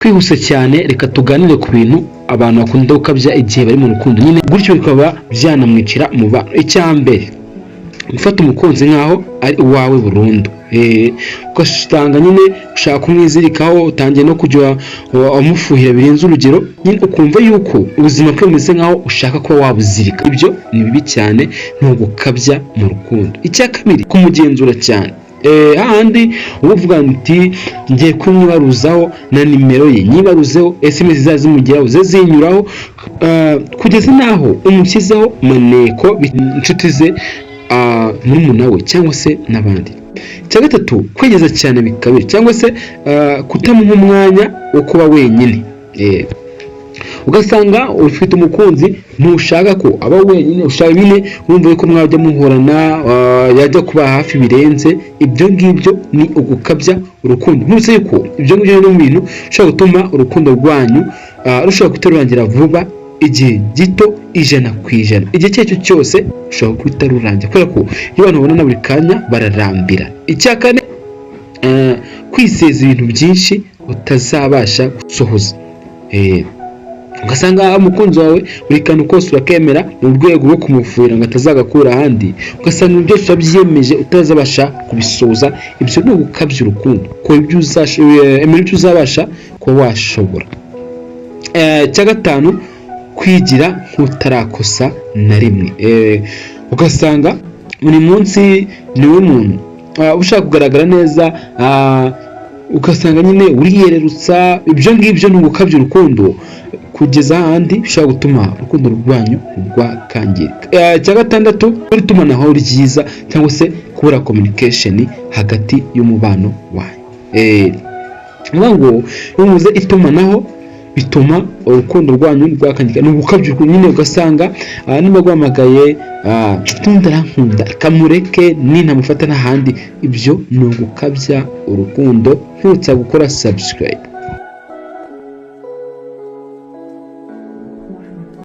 Twihuse cyane, reka tuganire ku bintu abantu bakunda gukabya igihe bari mu rukundo nyine, gutyo bikaba byanamwicira umubano. Icya mbere, gufata umukunzi nk'aho ari uwawe burundu. Ugasanga nyine ushaka kumwizirikaho, utangiye no kujya umufuhira birenze urugero, nyine ukumva yuko ubuzima bwe bumeze nk'aho ushaka kuba wabuzirika. Ibyo ni bibi cyane, ni ugukabya mu rukundo. Icya kabiri, kumugenzura cyane. Hahandi uba uvuga nti: "Ngiye kumwibaruzaho na nimero ye, nyibaruzeho, SMS zizamugeraho, ze zinyuraho," kugeza n'aho umushyizeho maneko, inshuti ze, murumuna we cyangwa se n'abandi. Icya gatatu, kwegeza cyane bikabije cyangwa se kutamuha umwanya wo kuba wenyine. Ugasanga ufite umukunzi, ntushaka ko aba wenyine, ushaka nyine wumva ko mwajya muhorana, yajya kuba hafi birenze. Ibyo ngibyo ni ugukabya urukundo. Nturetse yuko ibyo ngibyo ni mu bintu bishobora gutuma urukundo rwanyu rushobora kutarurangira vuba, igihe gito, 100%. Igihe icyo ari cyo cyose rushobora guhita rurangira, kubera ko iyo abantu babonana buri kanya bararambira. Icya kane, kwizeza ibintu byinshi utazabasha gusohoza. Ugasanga umukunzi wawe buri kantu kose urakemera mu rwego rwo kumufuhira ngo atazagakura ahandi, ugasanga ibintu byose wabyiyemeje utazabasha kubisohoza. Ibyo ni ugukabya urukundo, ko ibyo emera ibyo uzabasha kuba washobora. Icya gatanu, kwigira nk'utarakosa na rimwe. Ugasanga buri munsi niwe muntu ushaka kugaragara neza, ugasanga nyine uriyererutsa. Ibyo ngibyo ni ugukabya urukundo kugeza ahandi bishobora gutuma urukundo rwanyu rwakangirika. Icya gatandatu, itumanaho ryiza cyangwa se kubura communication hagati y'umubano wanyu. Ni ukuvuga ngo iyo mubuze itumanaho bituma urukundo rwanyu rwakangirika, ni ugukabya urukundo nyine. Ugasanga niba guhamagaye, "Tundi arankunda, kamureke nintamufata n'ahandi." Ibyo ni ugukabya urukundo. Nkwibutsa gukora subscribe.